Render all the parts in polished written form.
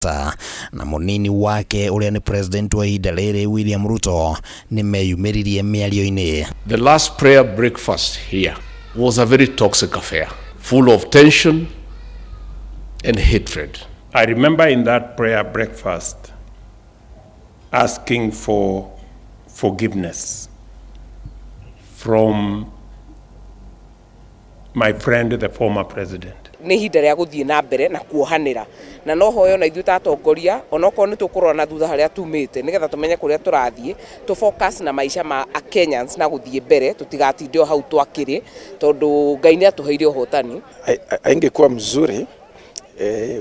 Na mũnini wake ũrĩa nĩ president wa ihinda rĩrĩ William Ruto nĩ meyumĩririe mĩario-inĩ. The last prayer breakfast here was a very toxic affair, full of tension and hatred. I remember in that prayer breakfast asking for forgiveness from my friend, the former president. Nĩ ihinda rĩa gũthiĩ na mbere na kuohanĩra, na no hoyo na ithuĩ ta atongoria, onokorwo nĩ tũkũrora na thutha harĩa tumĩte nĩgetha tũmenye kũrĩa tũrathiĩ, tũ focus na maica ma Kenyans na gũthiĩ mbere, tũtigatinde o hau twakĩrĩ, tondũ Ngai nĩ atũheire ũhotani. Haingekuwa mzuri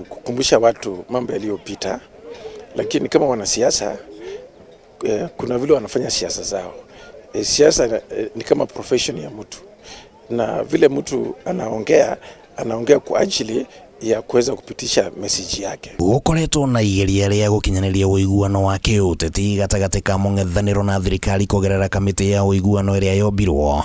kukumbusha watu mambo yaliyopita, lakini kama wanasiasa kuna vile wanafanya siasa zao. Siasa ni kama profession ya mtu, na vile mtu anaongea, anaongea kwa ajili ya kuweza kupitisha message yake. Gũkoretwo na igeria rĩa gũkinyanĩria ũiguano wa kĩũteti gatagatĩ ka mũng'ethanĩro na thirikari kũgerera kamĩtĩ ya ũiguano ĩrĩa yombirwo,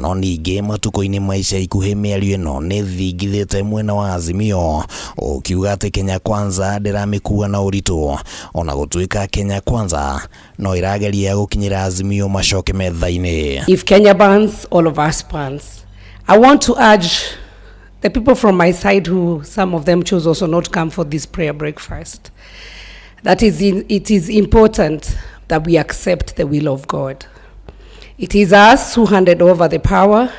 no ningĩ matukũ-inĩ ma ica ikuhĩ mĩario ĩno nĩ thingithĩte mwena wa Azimio ũkiuga atĩ Kenya Kwanza ndĩramĩkua na ũritũ, ona gũtuĩka Kenya Kwanza no ĩrageria gũkinyĩra Azimio macoke metha-inĩ. If Kenya burns, all of us burns. I want to urge the people from my side, who some of them chose also not to come for this prayer breakfast, that it is important that we accept the will of God. It is us who handed over the power,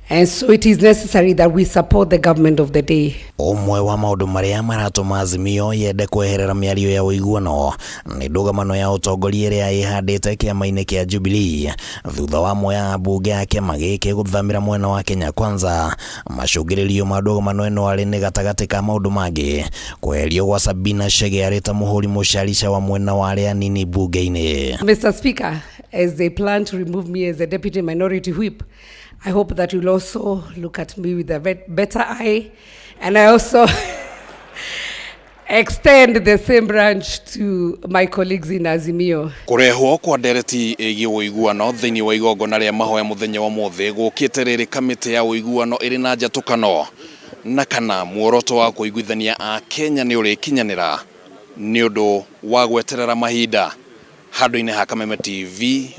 and so it is necessary that we support the government of the day. Ũmwe wa maũndũ marĩa maratũma Azimio yende kweherera mĩario ya ũiguano nĩ ndũgamano ya ũtongoria ĩrĩa ĩhandĩte kĩama-inĩ kĩa Jubilee thutha wa amwe a ambunge a kĩama gĩkĩ gũthamĩra mwena wa Kenya Kwanza. Macũngĩrĩrio ma ndũgamano ĩno arĩ nĩ gatagatĩ ka maũndũ mangĩ kweherio gwa Sabina Chege arĩ ta mũhũri mũcarica wa mwena wa arĩa anini mbunge-inĩ. Mr. Speaker, as they plan to remove me as a deputy minority whip, I hope that you'll also look at me with a better eye, and I also extend the same branch to my colleagues in Azimio. Kũrehwo kwa ndereti ĩgiĩ ũiguano thĩinĩ wa igongona rĩa mahoya mũthenya wa mũthĩ gũkĩte rĩrĩ kamĩtĩ ya ũiguano ĩrĩ na njatũkano na kana muoroto wa kũiguithania a Kenya nĩ ũrĩkinyanĩra nĩ ũndũ wa gweterera mahinda. Handũ-inĩ ha Kameme TV.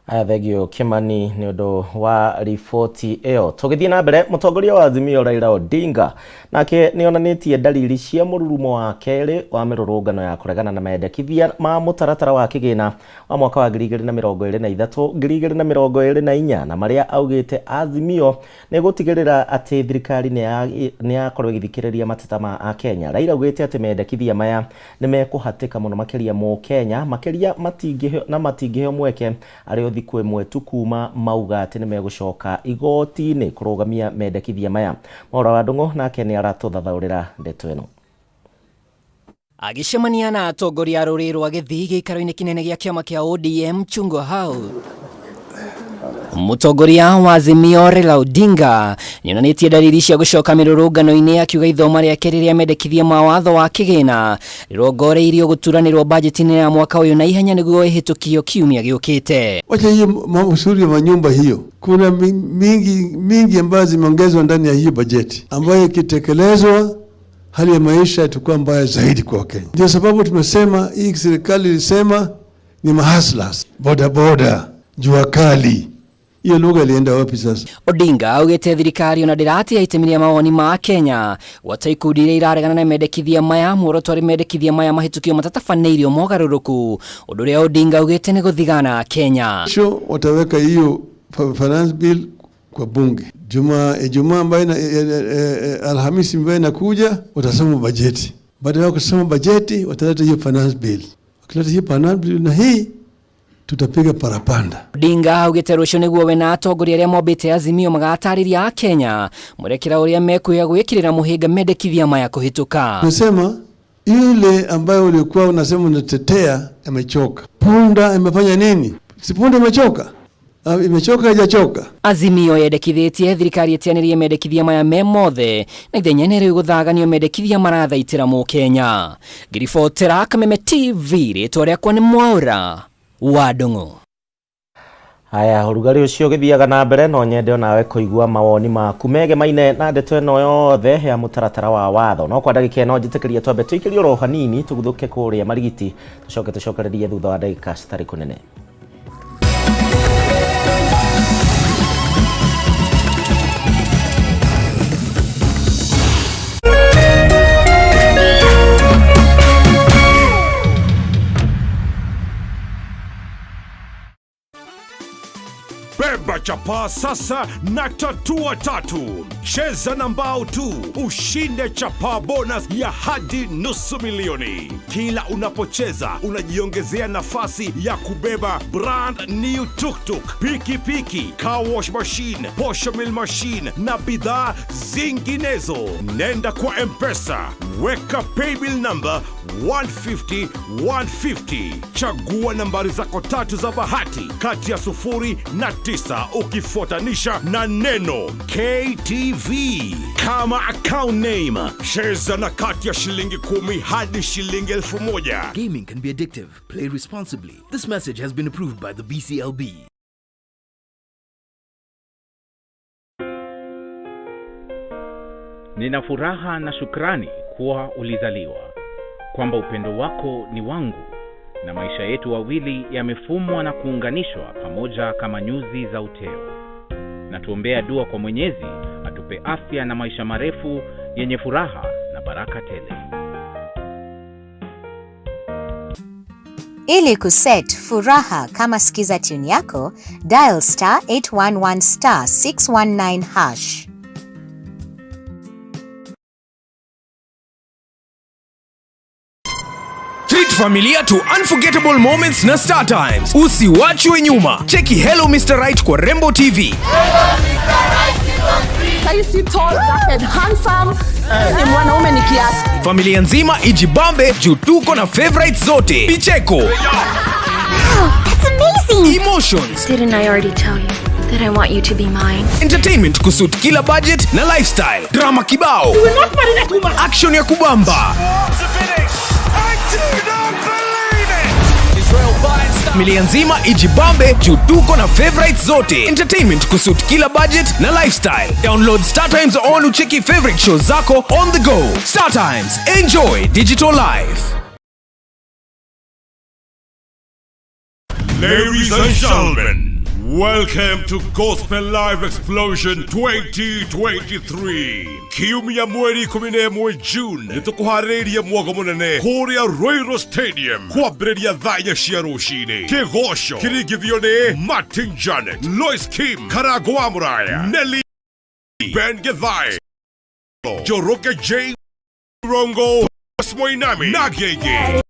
Aya, thengio Kimani nĩ ũndũ wa riboti ĩyo. Tũgĩthiĩ na mbere, mũtongoria wa Azimio Raila Odinga nake nĩ onanĩtie dalili cia mũrurumo wa kerĩ wa mĩrũrũngano ya kũregana na mendekithia ma mũtaratara wa kĩgĩna wa mwaka wa 2023 2024, na marĩa augĩte Azimio nĩ gũtigĩrĩra atĩ thirikari nĩ yakorwo ĩgĩthikĩrĩria mateta ma Akenya. Raila augĩte atĩ mendekithia maya nĩ mekũhatĩka mũno makĩria mũkenya makĩria matingĩheo na matingĩheo mweke arĩ o thikũ ĩmwe tu kuma mauga atĩ nĩ megũcoka igoti-inĩ kũrũgamia mendekithia maya. Mwaura wa Ndung'u nake nĩ aratũthathaũrĩra ndeto ĩno. Agĩcemania na atongoria a rũrĩrĩ rwa Gĩthii gĩikaro-inĩ kĩnene gĩa kĩama kĩa ODM Chungwa House, mũtongoria wa Azimio Raila Odinga nĩonanĩtie dalili cia gũcoka mĩrũrũngano-inĩ, akiuga ithoma rĩake rĩrĩa mendekithia ma watho wa kĩgĩna rĩrongoreirio gũturanĩrwo bajeti-inĩ ya mwaka ũyũ na ihenya nĩguo ĩhĩtũkio kiumia gĩũkĩte. Wacha hiyo usuri wa manyumba hiyo, kuna mingi mingi ambayo zimeongezwa ndani ya hiyo bajeti ambayo ikitekelezwa hali ya maisha itakuwa mbaya zaidi kwa Wakenya. Ndio sababu tumesema hii serikali ilisema ni mahustlers, bodaboda, jua kali. Hiyo lugha ilienda wapi sasa? Odinga augĩte thirikari ona ndĩratia itemi rĩa mawoni ma Kenya gwata ikundi iria iraregana na mendekithia maya, muoroto arĩ mendekithia maya mahĩtũkio matatabanĩirio mogarũrũku, ũndũ ũrĩa Odinga augĩte nĩ gũthigana Kenya. Kesho wataweka hiyo finance bill kwa bunge. Juma Ijumaa ambayo Alhamisi ambayo inakuja watasoma bajeti. Baada ya kusoma bajeti wataleta hiyo finance bill. Wakileta hiyo finance bill na hii tutapiga parapanda. Odinga augĩte rũciũ nĩguo we na atongoria arĩa mombĩte Azimio magatarĩria Akenya mwerekera ũrĩa mekuoya gwĩkĩrĩra mũhĩnga mendekithia maya kũhĩtũka. Tunasema ile ambayo ulikuwa unasema unatetea imechoka. Punda imefanya nini? Si punda imechoka? Imechoka, haijachoka? Azimio yendekithĩtie thirikari ĩteanĩrie mendekithia maya me mothe na ithenya rĩu gũthaganio mendekithia marathaitĩra mũkenya. Ngĩribotera Kameme TV, rĩtwa rĩakwa nĩ Mwaura wa Ndung'u. Haya, ũrugarĩ ũcio ũgĩthiaga na mbere, no nyende onawe kũigua mawoni maku megemaine na ndeto ĩno yothe ya mũtaratara wa watho. No kwa ndagĩka ĩno njĩtĩkĩrie twambe tũikĩrie oro hanini, tũguthũke kũrĩa Marigiti, tũcoke tũcokererie thutha wa ndagĩka citarĩ kũnene. Beba chapaa sasa na tatua tatu. Cheza na mbao tu ushinde chapaa bonus ya hadi 500,000. Kila unapocheza unajiongezea nafasi ya kubeba brand new tuktuk, pikipiki, car wash machine, posho mill machine na bidhaa zinginezo. Nenda kwa M-Pesa, weka paybill number 150 150, chagua nambari zako tatu za bahati kati ya 0 na 9 ukifuatanisha na neno KTV kama account name. Cheza na kati ya shilingi 10 hadi shilingi 1,000. Gaming can be addictive. Play responsibly. This message has been approved by the BCLB. Nina furaha na shukrani kuwa ulizaliwa, kwamba upendo wako ni wangu na maisha yetu wawili yamefumwa na kuunganishwa pamoja kama nyuzi za uteo. Na tuombea dua kwa Mwenyezi atupe afya na maisha marefu yenye furaha na baraka tele. Ili kuset furaha kama skiza tune yako, dial star 811 star 619 hash. Treat familia to unforgettable moments na Star Times. Usiwachwe nyuma. Cheki Hello Mr. Right kwa Rembo TV. Saisi tall, dark and handsome. Ni mwanaume ni kiasi. Familia nzima ijibambe juu tuko na favorites zote. Picheko. Wow, that's amazing. Emotions. Didn't I already tell you that I want you to be mine? Entertainment kusuit kila budget na lifestyle. Drama kibao. You will not marry that woman. Action ya kubamba. Familia nzima ijibambe juu tuko na favorites zote. Entertainment kusuit kila budget na lifestyle. Download Star Times on ucheki favorite shows zako on the go. Star Times, enjoy digital life. Ladies and gentlemen, welcome to Gospel Live Explosion 2023. Kiumia mweri 11 June nĩtũkũharĩrĩria mwago mũnene kũrĩa Ruiru Stadium kwambĩrĩria thaa inya cia rũcinĩ. Kĩgoco kĩringithio nĩ Martin Janet, Lois Kim, Karango wa Mũraya, Nelly Ben Githai, Njoroge J Rongo, Moinami na Gege.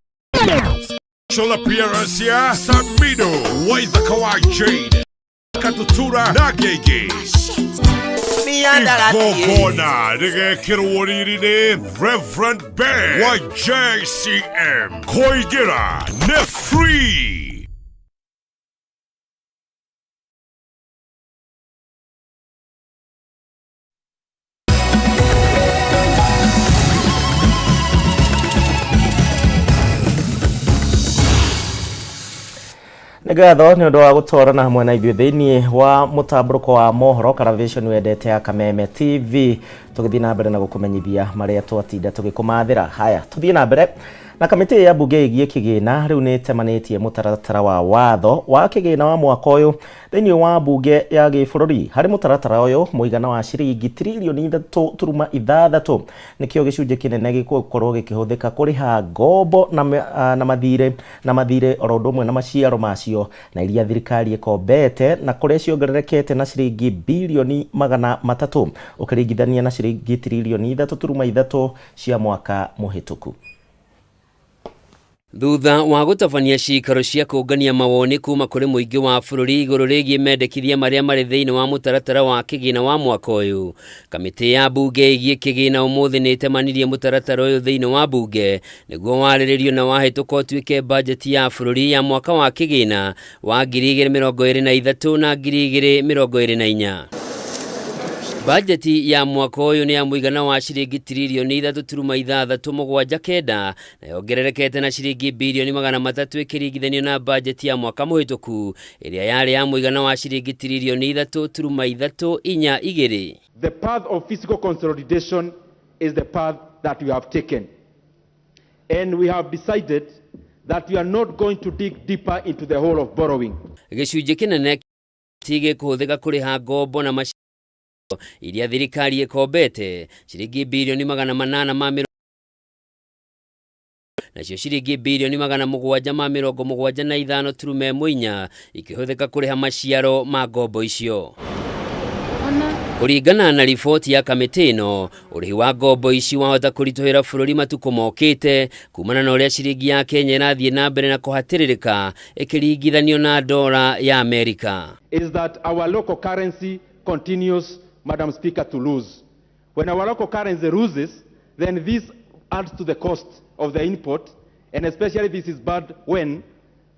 Special appearance ya Samido, Waithaka wa Jade, Katutura na Gege. Igongona rĩgekĩrwo riri nĩ Reverend Ben wa JCM. Kũingĩra nĩ free. Nĩ ngatho nĩ ũndũ wa gũtwarana hamwe na ithuĩ thĩinĩ wa mũtambũrũko wa mohoro Karavation wendete ya Kameme TV, tũgĩthiĩ na mbere na gũkũmenyithia marĩa twatinda tũgĩkũmathĩra. Haya, tũthiĩ na mbere na kamĩtĩ ya mbunge ĩgiĩ kĩgĩna rĩu nĩ ĩtemanĩtie mũtaratara wa watho wa kĩgĩna wa mwaka ũyũ thĩinĩ wa mbunge ya gĩbũrũri. Harĩ mũtaratara ũyũ, mũigana wa ciringi tiririoni 3.6 nĩkĩo gĩcunjĩ kĩnene gĩgũkorwo gĩkĩhũthĩka kũrĩha ngombo na mathirĩ oro ũndũ ũmwe na maciaro macio, na iria thirikari ĩkombete na kũrĩa ciongererekete na ciringi birioni 300 ũkĩringithania na ciringi tiririoni 3.3 cia mwaka mũhĩtũku. Thutha wa gũtabania ciikaro cia kũngania mawoni kuma kũrĩ mũingĩ wa bũrũri igũrũ rĩgiĩ mendekithia marĩa marĩ thĩinĩ wa mũtaratara wa kĩgĩna wa mwaka ũyũ, kamĩtĩ ya mbunge ĩgiĩ kĩgĩna ũmũthĩ nĩ ĩtemanirie mũtaratara ũyũ thĩinĩ wa mbunge nĩguo warĩrĩrio na wahĩtũka ũtuĩke bajeti ya bũrũri ya mwaka wa kĩgĩna wa 2023 na 2024. Bajeti ya mwaka ũyũ nĩ ya mũigana wa ciringi tiririoni 3.679 na yongererekete na ciringi birioni 300 ĩkĩringithanio na bajeti ya mwaka mũhĩtũku ĩrĩa yarĩ ya mũigana wa ciringi tiririoni 3.342. The path of fiscal consolidation is the path that we have taken. And we have decided that we are not going to dig deeper into the hole of borrowing. Gĩcunjĩ kĩnene gĩkũhũthĩka kũrĩha ngombo na maciaro iria thirikari ĩkombete ciringi birioni 800 ma nacio ciringi birioni 775.14 ikĩhũthĩka kũrĩha maciaro ma ngombo icio. Kũringana na riboti ya kamĩtĩ ĩno, ũrĩhi wa ngombo ici wahota kũritũhĩra bũrũri matukũ mokĩte kumana na ũrĩa ciringi ya Kenya ĩrathiĩ na mbere na kũhatĩrĩrĩka ĩkĩringithanio na dora ya Amerika. Is that our local currency continues, Madam Speaker, to lose. When our local currency loses, then this adds to the cost of the import, and especially this is bad when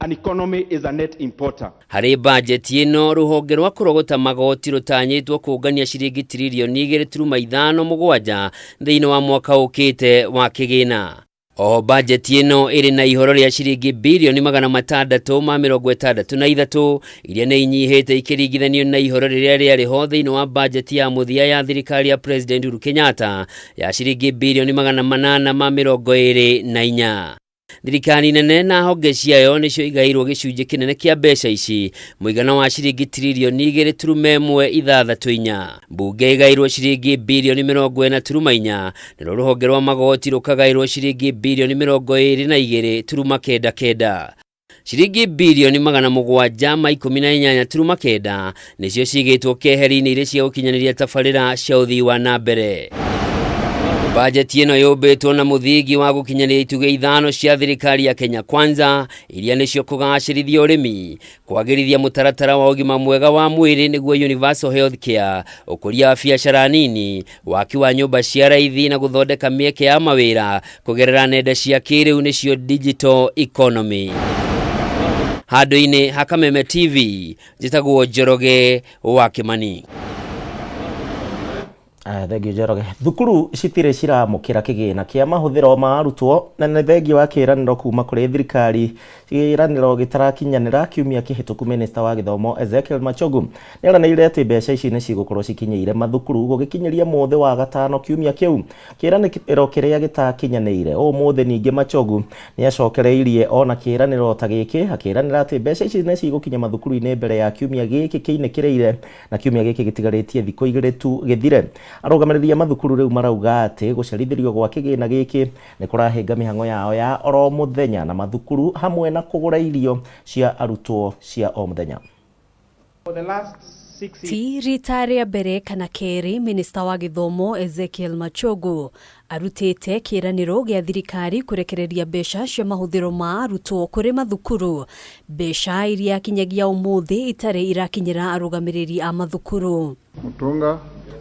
an economy is a net importer. Harĩ bajeti ĩno, rũhonge rwa kũrogota magoti rũtanyĩtwo kũngania ciringi tiririoni 2.57 thĩinĩ wa mwaka ũkĩte wa kĩgĩna. Oho bajeti ĩno ĩrĩ na ihoro rĩa ciringi birioni 663 iria nĩ inyihĩte ikĩringithanio na ihoro rĩrĩa rĩarĩ ho thĩinĩ wa bajeti ya mũthia ya thirikari ya President Uhuru Kenyatta ya ciringi birioni 824. Thirikari nene na honge ciayo nĩcio igaĩirwo gĩcunjĩ kĩnene kĩa mbeca ici mũigana wa ciringi tiririoni 2.164. Mbunge ĩgaĩirwo ciringi birioni 40.4 naruo rũhonge rwa magoti rũkagaĩrwo ciringi birioni 22.99. Ciringi birioni 718.9 nĩcio cigĩtwo keheri-inĩ irĩ cia gũkinyanĩria tabarĩra cia ũthii wa na mbere. Bajeti ĩno yũmbĩtwo na mũthingi wa gũkinyanĩria itugĩ 5 cia thirikari ya Kenya Kwanza iria nĩcio kũgacĩrithia ũrĩmi, kwagĩrithia mũtaratara wa ũgima mwega wa mwĩrĩ nĩguo universal health care, ũkũria wa biacara nini, waki wa nyũmba cia raithi na gũthondeka mĩeke ya mawĩra kũgerera nenda cia kĩrĩu nĩcio digital economy. Handũ-inĩ ha Kameme TV, njĩtagwo Njoroge wa Kĩmani. Thengiũ Njoroge. Thukuru citirĩ ciramũkĩra kĩgĩna kĩa mahũthĩro ma arutwo na nĩ thengia wa kĩĩranĩro kuma kũrĩ thirikari, kĩĩranĩro gĩtarakinyanĩra. Kiumia kĩhĩtũku Minista wa gĩthomo Ezekiel Machogu nĩeranĩire atĩ mbeca ici nĩ cigũkorwo cikinyĩire mathukuru gũgĩkinyĩria mũthĩ wa gatano kiumia kĩu, kĩĩranĩro kĩrĩa gĩtakinyanĩire. Ũmũthĩ ningĩ Machogu nĩacokereirie ona kĩĩranĩro ta gĩkĩ, akĩĩranĩra atĩ mbeca ici nĩ cigũkinya mathukuru-inĩ mbere ya kiumia gĩkĩ kĩinĩkĩrĩire na kiumia gĩkĩ gĩtigarĩtie thikũ 2 tu gĩthire. Arũgamĩrĩri a mathukuru rĩu marauga atĩ gũcerithĩrio gwa kĩgĩna gĩkĩ nĩ kũrahĩnga mĩhang'o yao ya oro mũthenya na mathukuru hamwe na kũgũra irio cia arutwo cia o mũthenya. Ti rita rĩa mbere kana kerĩ Minista wa gĩthomo Ezekiel Machogu arutĩte kĩĩranĩro gĩa thirikari kũrekereria mbeca cia mahũthĩro ma arutwo kũrĩ mathukuru, mbeca iria kinyagia ũmũthĩ itarĩ irakinyĩra arũgamĩrĩri a mathukuru. Mutunga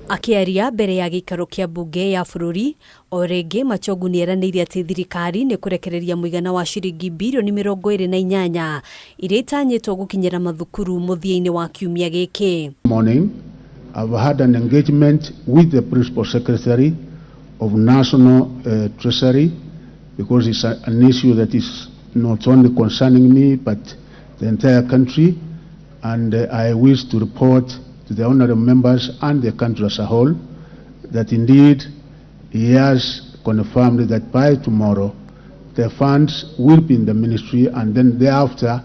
Akĩaria mbere ya gĩikaro kĩa mbunge ya bũrũri o rĩngĩ, Machogu nĩeranĩire atĩ thirikari nĩ kũrekereria mũigana wa ciringi birioni 28 iria itanyĩtwo gũkinyĩra mathukuru mũthia-inĩ wa kiumia gĩkĩ. Morning, I've had an engagement with the Principal Secretary of National Treasury, because it's an issue that is not only concerning me but the entire country, and I wish to report to the honorable members and the country as a whole that indeed he has confirmed that by tomorrow the funds will be in the ministry, and then thereafter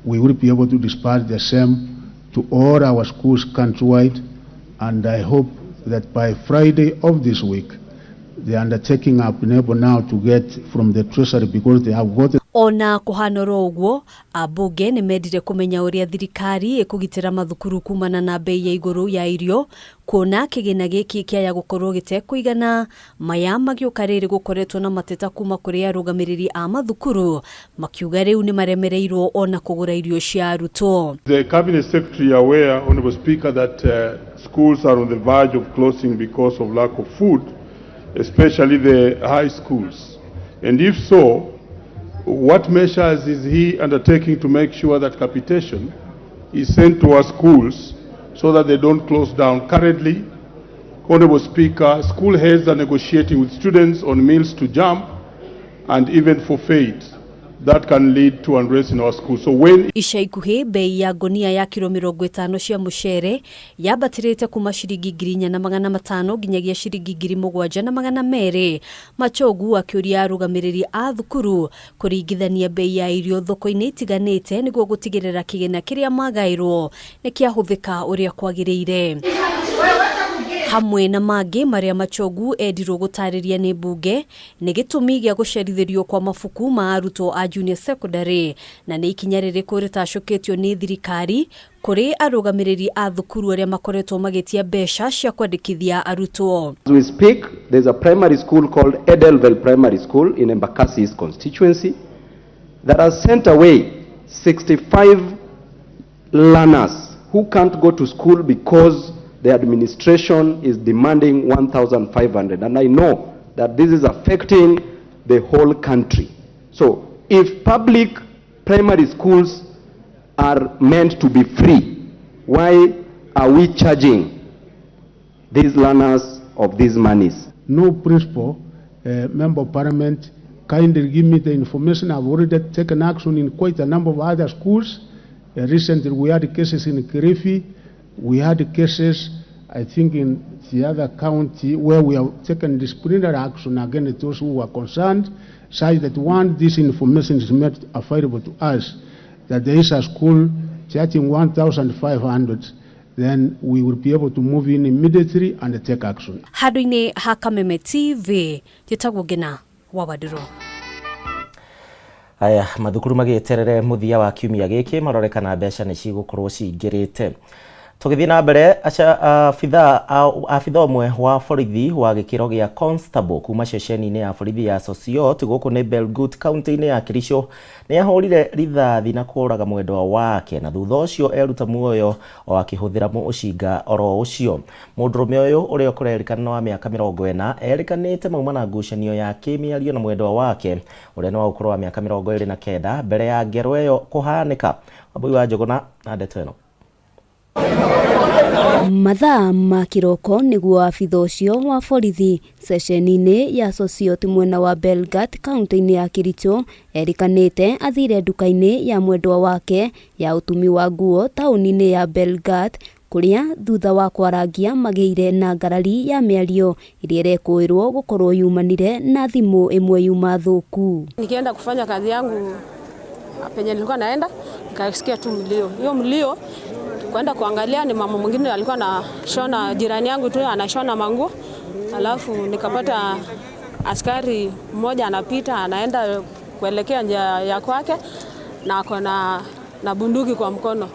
we will be able to disperse the same to all our schools countrywide, and I hope that by Friday of this week the undertaking have been able now to get from the Treasury, because they have got. Ona kuhana oro ũguo, ambunge nĩ mendire kũmenya ũrĩa thirikari ĩkũgitĩra mathukuru kumana na bei ya igũrũ ya irio, kuona kĩgĩna gĩkĩ kĩaya gũkorwo gĩtekũigana. Maya magĩũka rĩrĩ gũkoretwo na mateta kuma kũrĩ arũgamĩrĩri a mathukuru makiuga rĩu nĩ maremereirwo ona kũgũra irio cia arutwo. The Cabinet Secretary aware, Honorable Speaker, that schools are on the verge of closing because of lack of food, especially the high schools. And if so, what measures is he undertaking to make sure that capitation is sent to our schools so that they don't close down? Currently, Honorable Speaker, school heads are negotiating with students on meals to jump and even forfeit. That can lead to unrest in our schools. So when Ica ikuhĩ bei ya ngonia ya kiro 50 cia mũcere yambatĩrĩte kuma ciringi 4,500 nginyagia ciringi 7,200. Machogu akĩũria arũgamĩrĩri a thukuru kũringithania bei ya irio thoko-inĩ itiganĩte nĩguo gũtigĩrĩra kĩgĩna kĩrĩa magaĩrwo nĩ kĩahũthĩka ũrĩa kwagĩrĩire. Hamwe na mangĩ marĩa Machogu endirwo gũtarĩria nĩ mbunge nĩ gĩtũmi gĩa gũcerithĩrio kwa mabuku ma arutwo a junior secondary na nĩ ikinya rĩrĩkũ rĩtacũkĩtio nĩ thirikari kũrĩ arũgamĩrĩri a thukuru arĩa makoretwo magĩtia mbeca cia kwandĩkithia arutwo. As we speak, there's a primary school called Edelville Primary School in Embakasi East constituency that has sent away 65 learners who can't go to school because the administration is demanding 1,500. And I know that this is affecting the whole country. So if public primary schools are meant to be free, why are we charging these learners of these monies? No principal, member of parliament, kindly give me the information. I've already taken action in quite a number of other schools. Recently we had cases in Kilifi, we had cases, I think, in the other county where we have taken disciplinary action against those who were concerned, such that once this information is made available to us, that there is a school charging 1,500, then we will be able to move in immediately and take action. Handũ-inĩ ha Kameme TV, njĩtagwo Ngina wa Wandirũ. Aya mathukuru magĩeterere mũthia wa kiumia gĩkĩ marore kana mbeca nĩ cigũkorwo cingĩrĩte. Tũgĩthiĩ na mbere, abitha ũmwe wa borithi wa gĩkĩro gĩa constable kuma ceceni-inĩ ya borithi ya Sosiot gũkũ nĩ Belgut kaunti-inĩ ya Kericho nĩ ahũrire rithathi na kũraga mwendwa wake na thutha ũcio eruta muoyo o akĩhũthĩra mũcinga oro ũcio. Mũndũrũme ũyũ ũrĩa ũkũrerĩkana wa mĩaka 40 erĩkanĩte mauma na ngucanio ya kĩmĩario na mwendwa wake ũrĩa nĩ wa ũkũrũ wa mĩaka 29 mbere ya ngero ĩyo kũhanĩka. Wambui wa Njũgũna na ndeto ĩno. Mathaa ma kĩroko nĩguo abitha ũcio wa borithi ceceni-inĩ ya Sosiot mwena wa Belgut kaunti-inĩ ya Kericho erĩkanĩte athire nduka-inĩ ya mwendwa wake ya ũtumi wa nguo taũni-inĩ ya Belgut kũrĩa thutha wa kwarangia magĩire na ngarari ya mĩario ĩrĩa ĩrekũĩrwo gũkorwo yumanire na thimũ ĩmwe yuma thũku. Nikienda kufanya kazi yangu penye nilikuwa naenda nikasikia tu mlio. Hiyo mlio kwenda kuangalia ni mama mwingine alikuwa anashona, jirani yangu tu anashona manguo. Alafu nikapata askari mmoja anapita anaenda kuelekea njia ya kwake na ako na bunduki kwa mkono.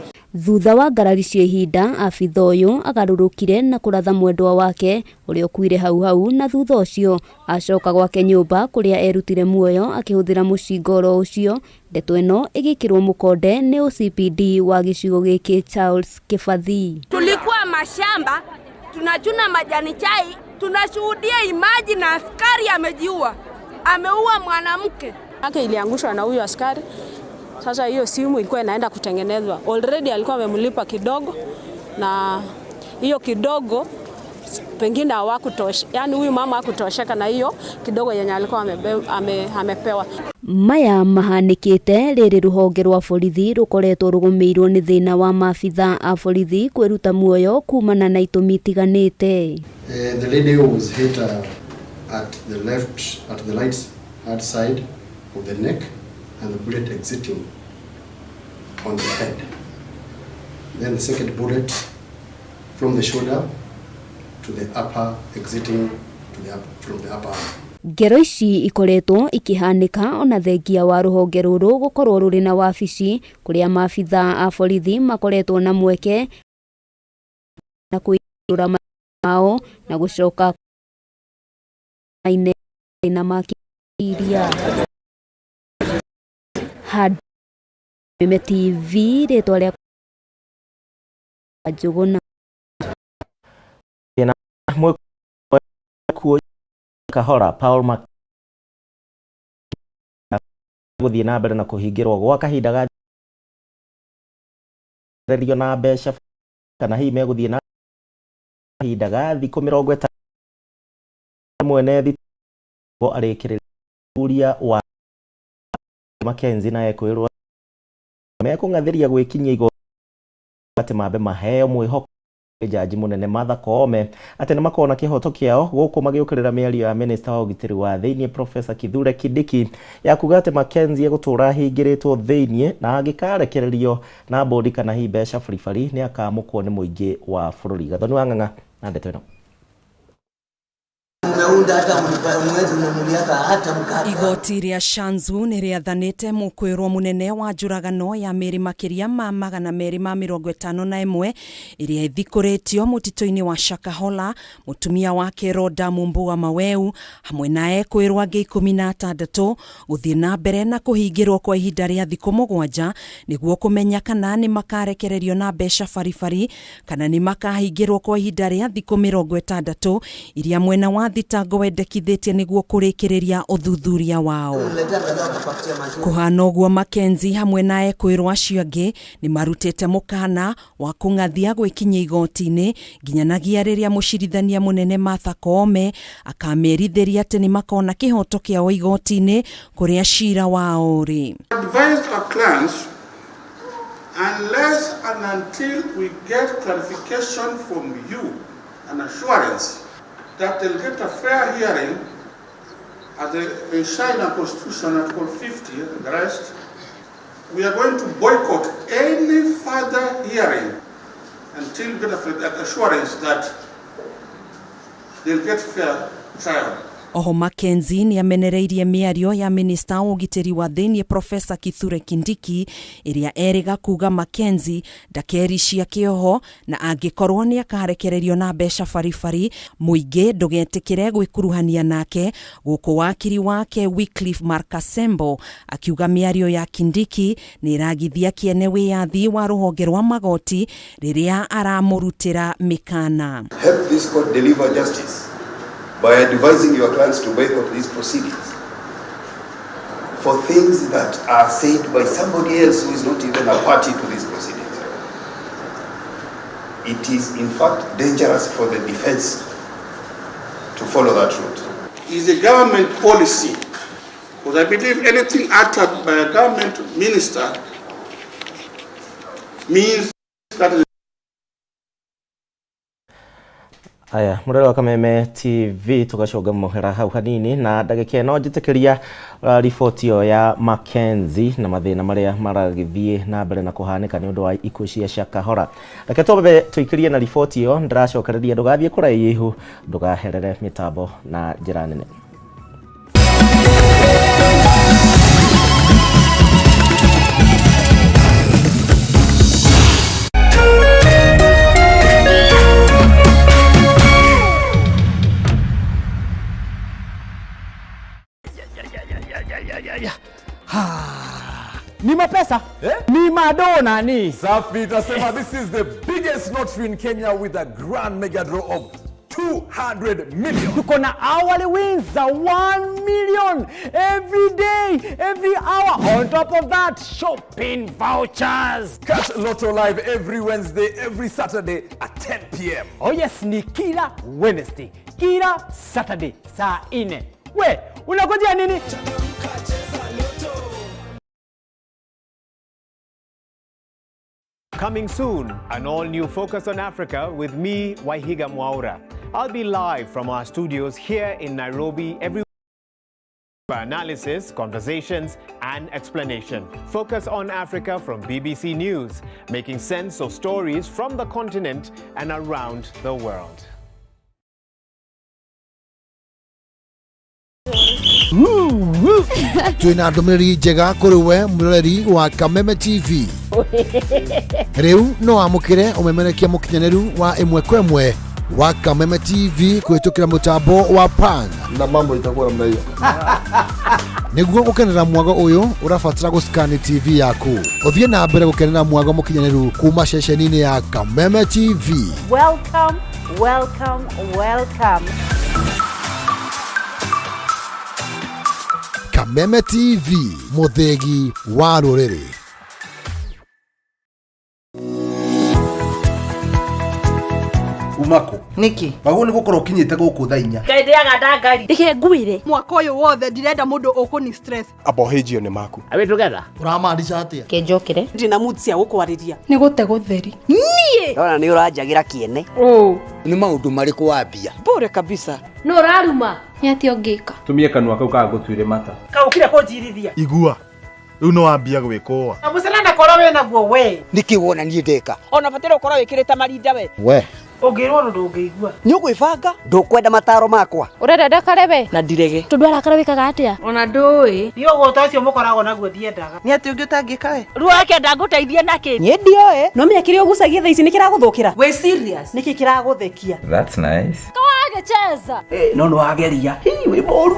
Thutha wa ngarari cia ihinda abitha ũyũ agarũrũkire na kũratha mwendwa wake ũrĩa ũkuire hau hau na thutha ũcio acoka gwake nyũmba kũrĩa erutire muoyo akĩhũthĩra mũcinga oro ũcio. Ndeto ĩno ĩgĩkĩrwo mũkonde nĩ OCPD wa gĩcigo gĩkĩ Charles Kĩbathi. Tulikuwa mashamba tunachuna majani chai, tunashuhudia imaji na askari amejiua, ameua mwanamke. Yake iliangushwa na huyo askari. Sasa hiyo simu ilikuwa inaenda kutengenezwa. Already alikuwa amemlipa kidogo na hiyo kidogo pengine hawakutosha. Yaani huyu mama hakutosheka na hiyo kidogo yenye alikuwa amepewa. Maya mahanĩkĩte rĩrĩ rũhonge rwa borithi rũkoretwo rũgũmĩirwo nĩ thĩna wa maabitha a borithi kwĩruta muoyo kumana na itũmi itiganĩte. The lady was hit at the left, at the right hand side of the neck and the bullet exiting on the head. Then the second bullet from the shoulder to the upper, exiting to the up, from the upper arm. Ngero ici ikoretwo ikihanĩka ona thengia wa rũhonge rũrũ gũkorwo rũrĩ na wabici kũrĩa maabitha a borithi makoretwo na mweke na kũihũra mao na gũcoka na makĩria. Kameme TV rĩtwa rĩa Njũgũna. Kahora Paul Mac gũthiĩ na mbere na kũhingĩrwo gwa kahinda ga na mbeca kana hihi megũthiĩ na Kahinda ga thikũ 50 mwene thitango arĩkĩrĩria ũthuthuria wa Mackenzie na ekwĩrwo mekũng'athĩria gwĩkinyia igoti atĩ mambe maheo mwĩhoko nĩ jaji mũnene Martha Koome atĩ nĩ makona kĩhoto kĩao gũkũ magĩũkĩrĩra mĩario ya minista wa ũgitĩri wa thĩinĩ Professor Kithure Kindiki ya kuga atĩ Mackenzie egũtũra ahingĩrĩtwo thĩinĩ na angĩkarekererio na bodi kana hihi mbeca baribari nĩ akamũkwo nĩ mũingĩ wa bũrũri. Gathoni wa Ng'ang'a na ndeto ĩno. Umeunda hata mwezi unanunuliaka hata mkate. Igoti rĩa Shanzu nĩ rĩathanĩte mũkwĩrwo mũnene wa njũragano ya mĩĩrĩ makĩria ma 251 ĩrĩa ĩthikũrĩtio mũtitũ-inĩ wa Shakahola, mũtumia wake Rhoda Mumbua Maweu hamwe na ekwĩrwo angĩ 16 gũthiĩ na mbere na kũhingĩrwo kwa ihinda rĩa thikũ 7 nĩguo kũmenya kana nĩ makarekererio na mbeca baribari kana nĩ makahingĩrwo kwa ihinda rĩa thikũ 60 iria mwena wa thitango wendekithĩtie nĩguo kũrĩkĩrĩria ũthuthuria wao. Kũhana ũguo Mackenzie hamwe na ekwĩrwo acio angĩ nĩ marutĩte mũkana wa kũng'athia gwĩkinyia igoti-inĩ nginyanagia rĩrĩa mũcirithania mũnene Martha Koome akamerithĩria atĩ nĩ makona kĩhoto kĩao igoti-inĩ kũrĩa cira wao ũrĩ. Advised our clients, unless and until we get clarification from you and assurance that they'll get a fair hearing as they enshrine our Constitution, Article 50 and the rest, we are going to boycott any further hearing until we get a assurance that they'll get fair trial. Oho Mackenzie nĩ amenereirie mĩario ya minista wa ũgitĩri wa thĩinĩ Professor Kithure Kindiki ĩrĩa erĩga kuga Mackenzie ndakericia kĩoho na angĩkorwo nĩ akarekererio na mbeca baribari mũingĩ ndũgetĩkĩre gwĩkuruhania nake, gũkũ wakiri wake Wycliffe Markasembo akiuga mĩario ya Kindiki nĩ ĩragithia kĩene wĩyathi wa rũhonge rwa magoti rĩrĩa aramũrutĩra mĩkana. Help this court deliver justice by advising your clients to boycott these proceedings for things that are said by somebody else who is not even a party to these proceedings. It is in fact dangerous for the defense to follow that route. Is a government policy, because I believe anything uttered by a government minister means that is Aya, mũrore wa Kameme TV tũgacoga mũhera hau hanini na ndagĩka ĩno njĩtĩkĩria riboti ĩyo ya Mackenzie na mathĩna marĩa maragĩthiĩ na mbere na kũhanĩka nĩ ũndũ wa ikuũ cia Shakahola. Reke twambe tũikĩrie na riboti ĩyo, ndĩracokereria ndũgathiĩ kũraihu, ndũgaherere mĩtambo na njĩra nene. Ni mapesa eh? Ni madona ni Safi, tasema this is the biggest lottery in Kenya with a grand mega draw of 200 million. Tuko na hourly wins za 1 million every day, every hour. On top of that, shopping vouchers. Catch Lotto Live every Wednesday, every Saturday at 10 p.m. Oh yes, ni kila Wednesday, kila Saturday saa 4. We, unangojea nini? Coming soon, an all-new Focus on Africa with me, Waihiga Mwaura. I'll be live from our studios here in Nairobi every analysis, conversations, and explanation. Focus on Africa from BBC News, making sense of stories from the continent and around the world. Twina ndũmĩrĩri njega kũrĩ we mũroreri wa Kameme TV. Rĩu no wamũkĩre ũmemerekia mũkinyanĩru wa ĩmwe kwa ĩmwe wa Kameme TV kũhĩtũkĩra mũtambo wa Pan na mambo itakuwa namna hiyo. Nĩguo gũkenera mwago ũyũ ũrabatara gũscan TV yaku ũthiĩ na mbere gũkenera mwago mũkinyanĩru kuma ceceni-inĩ ya Kameme TV. Welcome, welcome, welcome. Kameme TV, mũthĩgi wa rũrĩrĩ. Umako. Nĩkĩ? Wagwo nĩ gũkorwo ũkinyĩte gũkũ thaa 4. Ngai ndĩaga ndangari. Reke ngwĩre mwaka ũyũ wothe ndirenda mũndũ ũkũni stress. Abohĩjio nĩ maku. Are we together? Ũramaanisha atĩa? Kenjokere. Ndina mood cia gũkwarĩria. Nĩ gũte gũtheri. Niĩ Ndona nĩ ũranjagĩra kĩene. Ũũ. Nĩ maũndũ marĩkũ wambia? Bure kabisa. Nũ ũraruma? Nĩ atĩa ũngĩka? Tumie kanua kau kagũtuire mata. Kaũkire kũnjirithia. Igua. Rĩu nĩ wambia gwĩkũa. Na mũcene korwo wĩna guo we. Nĩkĩ wona niĩ ndeka? Ona bataire ũkorwo wĩkĩrĩte marinda we. We. Ũngĩrwo ũndũ ndũngĩigua. Nĩ ũgwĩbanga? Ndũkwenda mataro makwa. Ũrenda ndakare we? Na ndirege. Tondũ arakara wĩkaga atĩa? Ona ndũĩ. Niĩ ũgũta ũcio mũkoragwo naguo ndiendaga. Nĩ atĩ ũngĩ ũtangĩka we? Ruo ndangũteithia nakĩ? Niĩ ndioĩ. No menya kĩrĩa ũgucagia thaa ici nĩ kĩragũthũkĩra. Wĩ serious? Nĩkĩ kĩragũthekia? That's nice. Kawagĩcheza. No nĩ wageria. Hii wĩ mũru.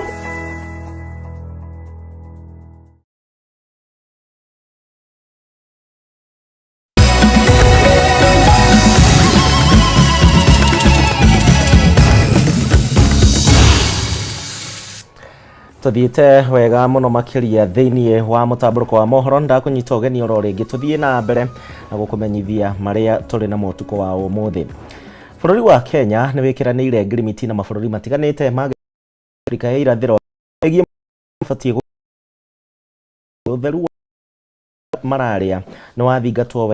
Tuthiĩte wega mũno makĩria thĩinĩ wa mũtambũrũko wa mohoro ndakũnyita ũgeni oro rĩngĩ tũthiĩ na mbere na gũkũmenyithia marĩa tũrĩ namo ũtukũ wa ũmũthĩ. Bũrũri wa Kenya nĩ wĩkĩranĩire ngirimiti na mabũrũri matiganĩte ma Afrika ya irathĩro ĩgiĩ batiĩ ũtheru wa mararĩa nĩ wathingatwo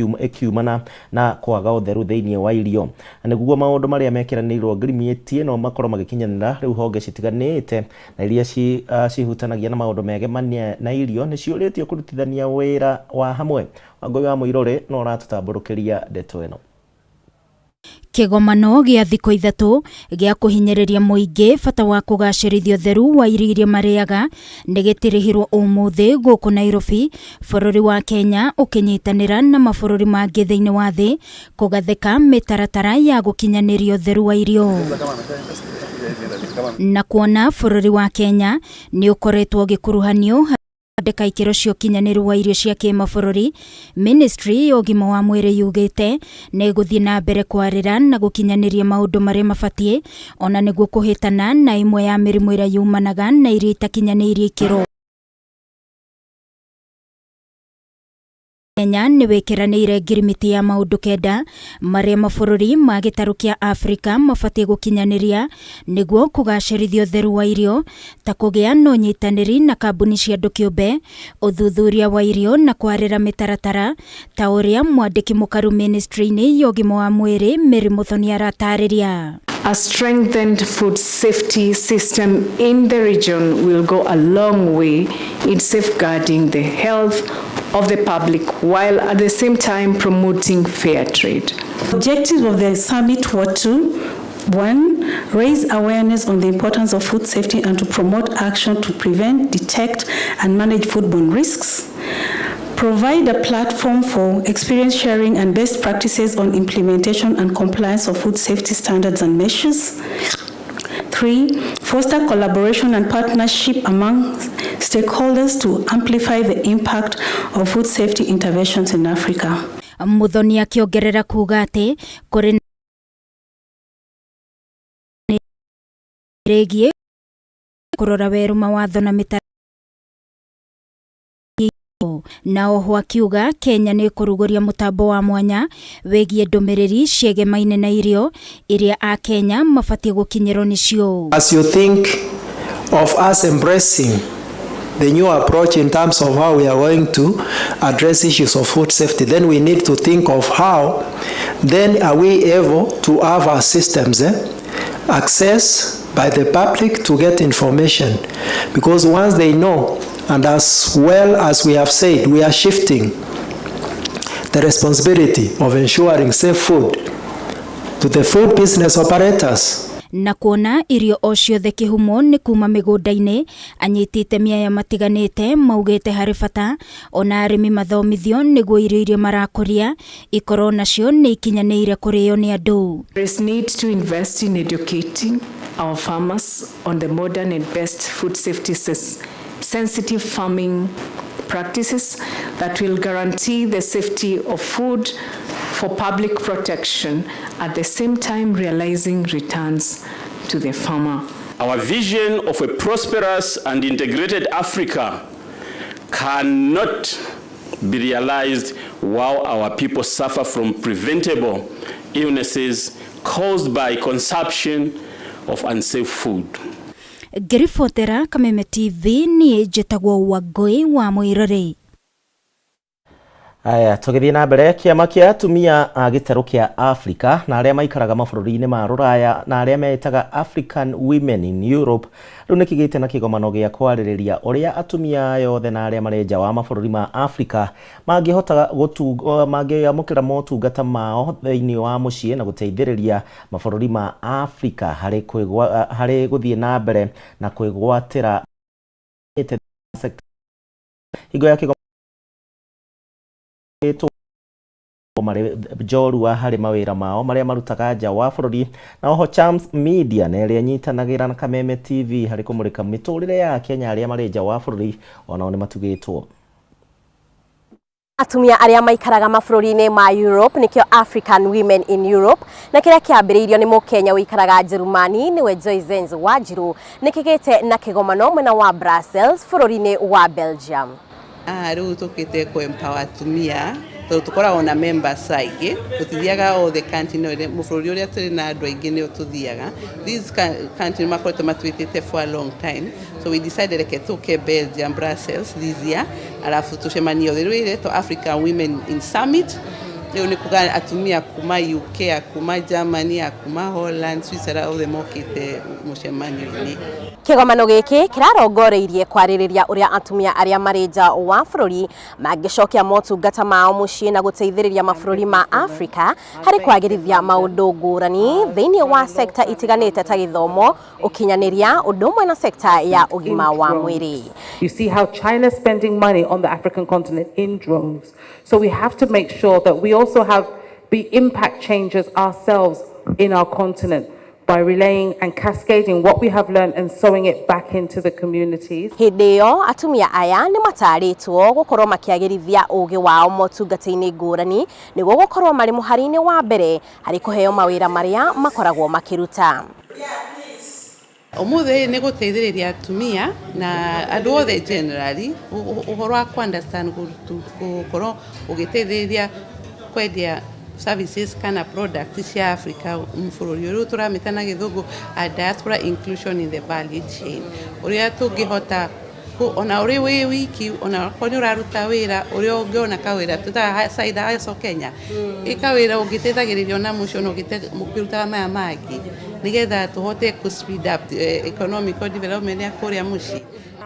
ĩkiumana na kwaga ũtheru thĩinĩ wa irio. Na nĩguo maũndũ marĩa mekĩranĩirwo ngirimiti ĩno makorwo magĩkinyanĩra rĩu honge citiganĩte na iria cihutanagia na maũndũ megemania na irio nĩ ciũrĩtio kũrutithania wĩra wa hamwe. Wangũi wa Mũirũrĩ no ũratũtambũrũkĩria ndeto ĩno. Kĩgomano gĩa thikũ 3 gĩa kũhinyĩrĩria mũingĩ bata wa kũgacĩrithia ũtheru wa irio iria marĩaga nĩ gĩtirihirwo ũmũthĩ gũkũ Nairobi, bũrũri wa Kenya ũkĩnyitanĩra na mabũrũri mangĩ thĩinĩ wa thĩ kũgathĩka mĩtaratara ya gũkinyanĩria ũtheru wa irio. Na kuona bũrũri wa Kenya nĩ ũkoretwo ũgĩkuruhanio thondeka ikĩro cia ũkinyanĩru wa irio cia kĩmabũrũri, Ministry ya ũgima wa mwĩrĩ yugĩte nĩ ĩgũthiĩ na mbere kwarĩra na gũkinyanĩria maũndũ marĩa mabatiĩ ona nĩguo kũhĩtana na ĩmwe ya mĩrimũ ĩrĩa yumanaga na irio itakinyanĩirie ikĩro. Kenya nĩ wĩkĩranĩire ngirimiti ya maũndũ 9 marĩa mabũrũri ma gĩtarũ kĩa Afrika mabatiĩ gũkinyanĩria nĩguo kũgacĩrithia ũtheru wa irio ta kũgĩa na ũnyitanĩri na kambuni cia andũ kĩũmbe, ũthuthuria wa irio na kwarĩra mĩtaratara ta ũrĩa mwandĩki mũkaru ministry-inĩ ya ũgima wa mwĩrĩ Mary Muthoni aratarĩria. A strengthened food safety system in the region will go a long way in safeguarding the health of the public while at the same time promoting fair trade. Objectives of the summit were to 1. Raise awareness on the importance of food safety and to promote action to prevent, detect, and manage foodborne risks. Provide a platform for experience sharing and best practices on implementation and compliance of food safety standards and measures. 3. Foster collaboration and partnership among stakeholders to amplify the impact of food safety interventions in Africa. Muthoni akĩongerera kuuga atĩ kũrĩ rĩgiĩ kũrora werũ mawatho na mĩtaratara na oho akiuga Kenya nĩ ĩkũrugũria mũtambo wa mwanya wĩgiĩ ndũmĩrĩri ciegemaine na irio iria Akenya mabatiĩ gũkinyĩrwo nĩcio. As you think of us embracing the new approach in terms of how we are going to address issues of food safety, then we need to think of how then are we able to have our systems access by the public to get information, because once they know, and as well as we have said, we are shifting the responsibility of ensuring safe food to the food business operators. Na kuona irio o ciothe kĩhumo nĩ kuma mĩgũnda-inĩ, anyiti itemi aya matiganĩte maugĩte harĩ bata ona arĩmi mathomithio nĩguo irio iria marakũria ikorwo nacio nĩ ikinyanĩire kũrĩo nĩ andũ. There is need to invest in educating our farmers on the modern and best food safety sensitive farming practices that will guarantee the safety of food for public protection, at the same time realizing returns to the farmer. Our vision of a prosperous and integrated Africa cannot be realized while our people suffer from preventable illnesses caused by consumption of unsafe food. Ngĩribotera Kameme TV niĩ njĩtagwo Wangũi wa Mũirũrĩ. Aya, tũgĩthiĩ na mbere, kĩama kĩa atumia a gĩtarũ kĩa Afrika na arĩa maikaraga mabũrũri-inĩ ma rũraya na arĩa metaga African Women in Europe rĩu nĩ kĩgĩte na kĩgomano gĩa kwarĩrĩria ũrĩa atumia aya othe na arĩa marĩ nja wa mabũrũri ma Afrika mangĩhota mangĩamũkĩra motungata mao thĩinĩ wa mũciĩ na gũteithĩrĩria mabũrũri ma Afrika harĩ harĩ gũthiĩ na mbere na kwĩgwatĩra hingo ya kĩgomano marĩ njorua harĩ mawĩra mao marĩa marutaga nja wa bũrũri. Na oho Chams Media na ĩrĩa ĩnyitanagĩra na Kameme TV harĩ kũmũrĩka mĩtũrĩre ya Kenya arĩa marĩ nja wa bũrũri onao nĩ matugĩtwo. Atumia arĩa maikaraga mabũrũri-inĩ ma Europe nĩkĩo African Women in Europe, na kĩrĩa kĩambĩrĩirio nĩ Mũkenya ũikaraga Njĩrĩmani nĩwe Joy Zenz Wanjiru, nĩ kĩgĩte na kĩgomano mwena wa Brussels bũrũri-inĩ wa Belgium. Haha rĩu tũkĩte kũ empower atumia tondũ tũkoragwo na members aingĩ, tũtithiaga othe country bũrũri ũrĩa tũrĩ na andũ aingĩ nĩo tũthiaga. These country makoretwo matwĩtĩte for a long time, so we decided reke tũke Belgium, Brussels this year, alafu tũcemanie othe. Rĩu ĩretwo African Women in Summit. Rĩu nĩ kuga atumia kuma UK, kuma Germany, kuma Holland, Switzerland, othe mokĩte mũcemanio-inĩ. Kĩgomano gĩkĩ kĩrarongoreirie kwarĩrĩria ũrĩa atumia arĩa marĩ nja wa bũrũri mangĩcokia motungata mao mũciĩ na gũteithĩrĩria mabũrũri ma Afrika harĩ kwagĩrithia maũndũ ngũrani thĩinĩ wa sekta itiganĩte ta gĩthomo, ũkinyanĩria, ũndũ ũmwe na sekta ya ũgima wa mwĩrĩ. You see how China's spending money on the African continent in droves. So we have to make sure that we also have be impact changers ourselves in our continent by relaying and cascading what we have learned and sewing it back into the communities. Hĩndĩ ĩyo atumia aya nĩ matarĩtwo gũkorwo makĩagĩrithia ũgĩ wao motungata-inĩ ngũrani nĩguo gũkorwo marĩ mũhari-inĩ wa mbere harĩ kũheo mawĩra marĩa makoragwo makĩruta. Ũmũthĩ nĩ gũteithĩrĩria atumia na andũ othe generally ũhoro wa ku understand gũkorwo ũgĩteithĩrĩria kwendia services kana products cia Africa bũrũri ũyũ. Rĩu tũramĩta na gĩthũngũ a diaspora inclusion in the value chain, ũrĩa tũngĩhota ona ũrĩ wĩ wiki, ona okorwo nĩ ũraruta wĩra ũrĩa ũngĩona kawĩra tũtaga side hustle Kenya, ĩka wĩra ũngĩteithagĩrĩria ona mũciĩ ona ũkĩrutaga maya mangĩ nĩgetha tũhote kũ speed up economic development ya kũrĩa mũciĩ.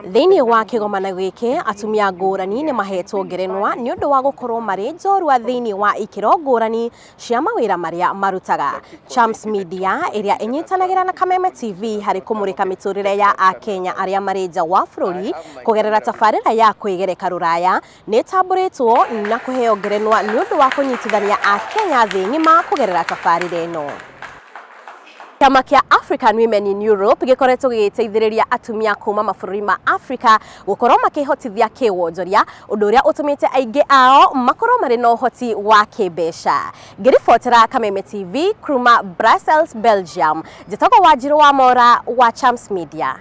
Thĩinĩ wa kĩgomano gĩkĩ atumia ngũrani nĩ mahetwo ngerenwa nĩ ũndũ wa gũkorwo marĩ njorua thĩinĩ wa ikĩro ngũrani cia mawĩra marĩa marutaga. Chams Media ĩrĩa ĩnyitanagĩra na Kameme TV harĩ kũmũrĩka mĩtũrĩre ya Akenya arĩa marĩ nja wa bũrũri kũgerera tabarĩra ya kwĩgereka rũraya nĩ ĩtambũrĩtwo na kũheo ngerenwa nĩ ũndũ wa kũnyitithania Akenya thĩ ng'ima kũgerera tabarĩra ĩno. Kĩama kĩa African Women in Europe gĩkoretwo gĩgĩteithĩrĩria atumia kuma mabũrũri ma Afrika gũkorwo makĩhotithia kĩwonjoria, ũndũ ũrĩa ũtũmĩte aingĩ ao makorwo marĩ na ũhoti wa kĩmbeca. Ngĩribotera Kameme TV kuma Brussels, Belgium, njĩtagwo Wanjiru wa Mora wa Chams Media.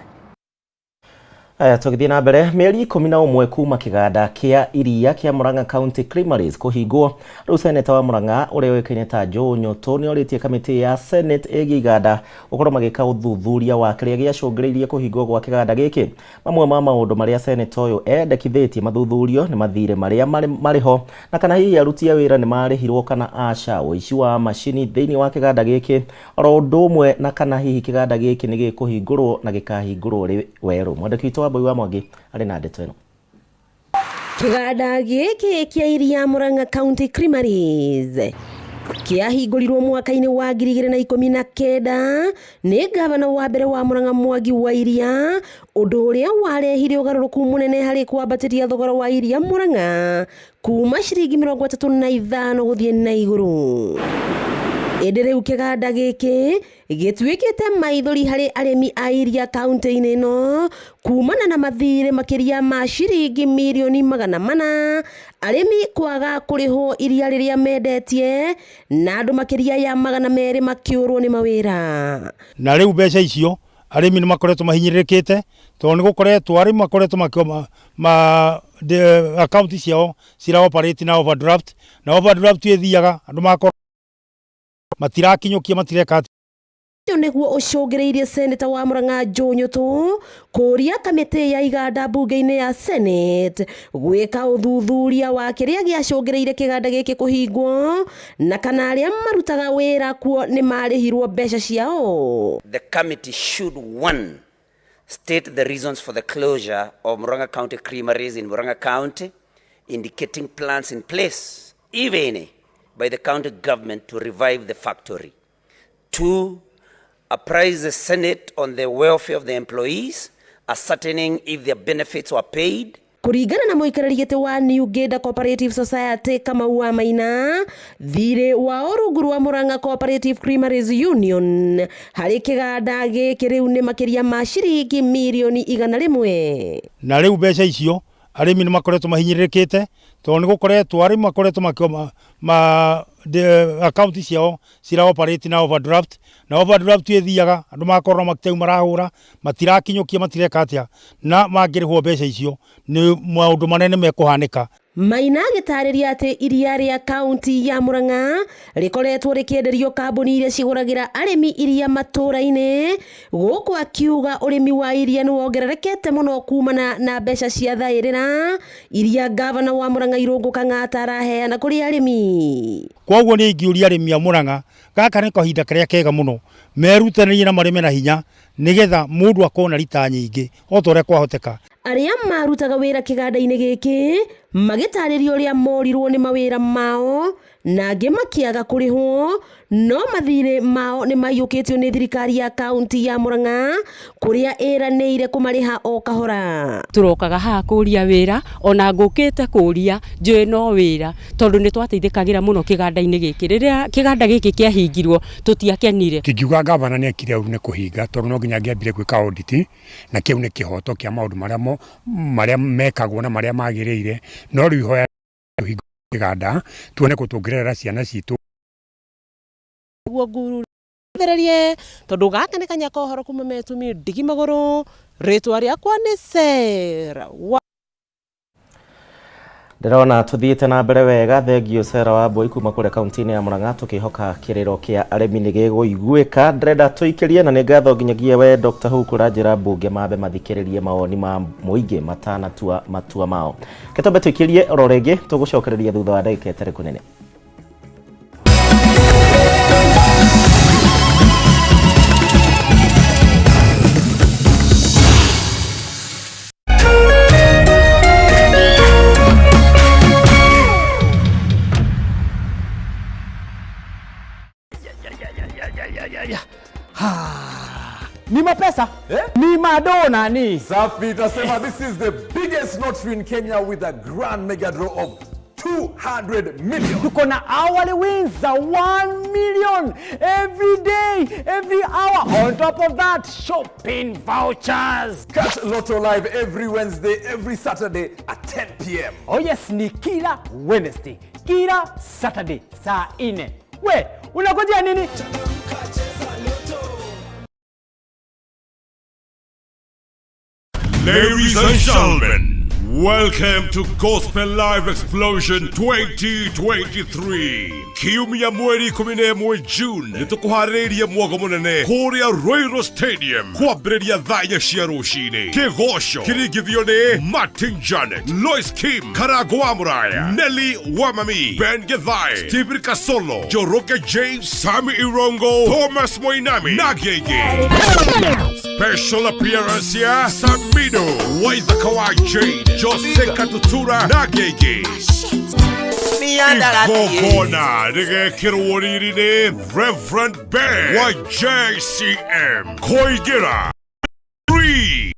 Aya, tũgĩthiĩ na mbere, mĩeri 11 kuma kĩganda kĩa iria kĩa Murang'a County Creameries kũhingwo, rĩu seneta wa Murang'a ũrĩa ũĩkaine ta Joe Nyoto nĩ orĩtie kamĩtĩ ya Senate ĩgiĩ iganda gũkorwo magĩka ũthuthuria wa kĩrĩa gĩacũngĩrĩirie kũhingwo gwa kĩganda gĩkĩ. Mamwe ma maũndũ marĩa seneta ũyũ endekithĩtie mathuthurio nĩ mathirĩ marĩa marĩ ho na kana hihi aruti a wĩra nĩ marĩhirwo kana aca, ũici wa macini thĩinĩ wa kĩganda gĩkĩ oro ũndũ ũmwe na kana hihi kĩganda gĩkĩ nĩ gĩkũhingũrwo na gĩkahingũrwo rĩ werũ. Mwandĩki witũ Wambui wa Mwangi arĩ na ndeto ĩno. Kĩganda gĩkĩ kĩa iria Murang'a County Creameries kĩahingũrirwo mwaka-inĩ wa 2019 nĩ gavana wa mbere wa Murang'a Mwangi wa Iria, ũndũ ũrĩa warehire ũgarũrũku mũnene harĩ kwambatĩria thogora wa iria Murang'a kuma ciringi 35 gũthiĩ na igũrũ. Ĩndĩ rĩu kĩganda gĩkĩ gĩtuĩkĩte maithori harĩ arĩmi a iria kaunti-inĩ ĩno kumana na mathirĩ makĩria ma ciringi mirioni 400, arĩmi kwaga kũrĩhwo iria rĩrĩa mendetie na andũ makĩria ya 200 makĩũrwo nĩ mawĩra. Na rĩu mbeca icio Arĩmi nĩ makoretwo mahinyĩrĩrĩkĩte tondũ nĩ gũkoretwo arĩmi makoretwo makĩoma ma akaunti ciao cira operate na overdraft, na overdraft ĩthiaga andũ makorwo matirakinyũkia matireka atĩa. Ũcio nĩguo ũcũngĩrĩirie seneta wa Murang'a Joe Nyutu kũũria kamĩtĩ ya iganda mbunge-inĩ ya Senate gwĩka ũthuthuria wa kĩrĩa gĩacũngĩrĩirie kĩganda gĩkĩ kũhingwo na kana arĩa marutaga wĩra kuo nĩ marĩhirwo mbeca ciao. The committee should, one, state the reasons for the closure of Murang'a County creameries in Murang'a County, indicating plans in place, if any, by the county government to revive the factory. Two, apprise the Senate on the welfare of the employees, ascertaining if their benefits were paid. Kũringana na mũikarĩri gĩtĩ wa New Ngĩnda Cooperative Society Kamau wa Maina, thirĩ wao rungu rwa Murang'a Cooperative Creameries Union harĩ kĩganda gĩkĩ rĩu nĩ makĩria ma ciringi mirioni 100. Na rĩu mbeca icio arĩmi nĩ makoretwo mahinyĩrĩrĩkĩte tondũ nĩ gũkoretwo arĩmi makoretwo makĩoma ma akaunti ciao cira operate na overdraft, na overdraft ĩthiaga andũ makorwo makĩteu marahũra matirakinyũkia matireka atĩa, na mangĩrĩhwo mbeca icio nĩ maũndũ manene mekũhanĩka. Maina agĩtarĩria atĩ iria rĩa kaunti ya Murang'a rĩkoretwo rĩkĩenderio kambuni iria cigũragĩra arĩmi iria matũũra-inĩ, gũkũ akiuga ũrĩmi wa iria nĩ wongererekete mũno kumana na mbeca cia thaĩrĩra iria ngavana wa Murang'a Irũngũ Kang'ata araheana kũrĩ arĩmi. Koguo nĩ ingĩũria arĩmi a Murang'a, gaka nĩ kahinda karĩa kega mũno merutanĩrie na marĩme na hinya nĩgetha mũndũ akona rita nyingĩ o ta ũrĩa kwahoteka. Arĩa marutaga wĩra kĩganda-inĩ gĩkĩ magĩtarĩria ũrĩa morirwo nĩ mawĩra mao na angĩ makĩaga kũrĩhwo, no mathirĩ mao nĩ maiyũkĩtio nĩ thirikari ya kaunti ya Murang'a kũrĩa ĩranĩire kũmarĩha o kahora. Tũrokaga haha kũria wĩra, ona ngũkĩte kũria njũĩ no wĩra, tondũ nĩ twateithĩkagĩra mũno kĩganda-inĩ gĩkĩ. Rĩrĩa kĩganda gĩkĩ kĩahingirwo tũtiakenire. Tingiuga ngavana nĩ ekire ũru nĩ kũhinga, tondũ no nginya angĩambire gwĩka audit, na kĩu nĩ kĩhoto kĩa maũndũ marĩa mo marĩa mekagwo na marĩa magĩrĩire, no rĩu ihoya kũhinga kĩganda tuone kũ tũngĩrerera ciana citũ. Guo nguru thererie tondu gaka nĩ kanya kohoro kuma metumi ndigi magũrũ, rĩtwa rĩakwa nĩ Sarah wa. Ndĩrona tũthiĩte na mbere wega. Thengio Sera wa Mbui kuma kũrĩa kaunti-inĩ ya Murang'a, tũkĩhoka kĩrĩro kĩa arĩmi nĩ gĩgũiguĩka. Ndĩrenda tũikĩrie na nĩ ngatho nginyagia we Dr. Huku ũranjĩra mbunge mambe mathikĩrĩrie mawoni ma mũingĩ matanatua matua mao. Kĩtombe tũikĩrie oro rĩngĩ, tũgũcokereria thutha wa ndagĩka ĩtarĩ kũnene. Ni mapesa, eh? Ni madona ni. Safi, tunasema this is the biggest lottery in Kenya with a grand mega draw of 200 million. Tuko na hourly wins za 1 million every day, every hour. On top of that, shopping vouchers. Catch Lotto Live every Wednesday, every Saturday at 10 p.m. Oh yes, ni kila Wednesday, kila Saturday saa 4. We, unangojea nini? Ladies and gentlemen, welcome to Gospel Live Explosion 2023. Kiumia mweri 11 June nĩ tũkũharĩrĩirie mwago mũnene kũrĩa Ruiru Stadium kwambĩrĩria thaa 4 cia rũcinĩ. Kĩgoco kĩringithio nĩ Martin Janet, Lois Kim, Karango wa Mũraya, Nelly Wamami, Ben Githae, Stephen Kasolo, Joroge James, Sami Irongo, Thomas Moinami na Gege. Special appearance ya Samido, Waithaka wa Jane, Jose Katutura na Gege. Igongona rĩgekĩrwo riri nĩ Reverend Ben wa JCM Koigira 3.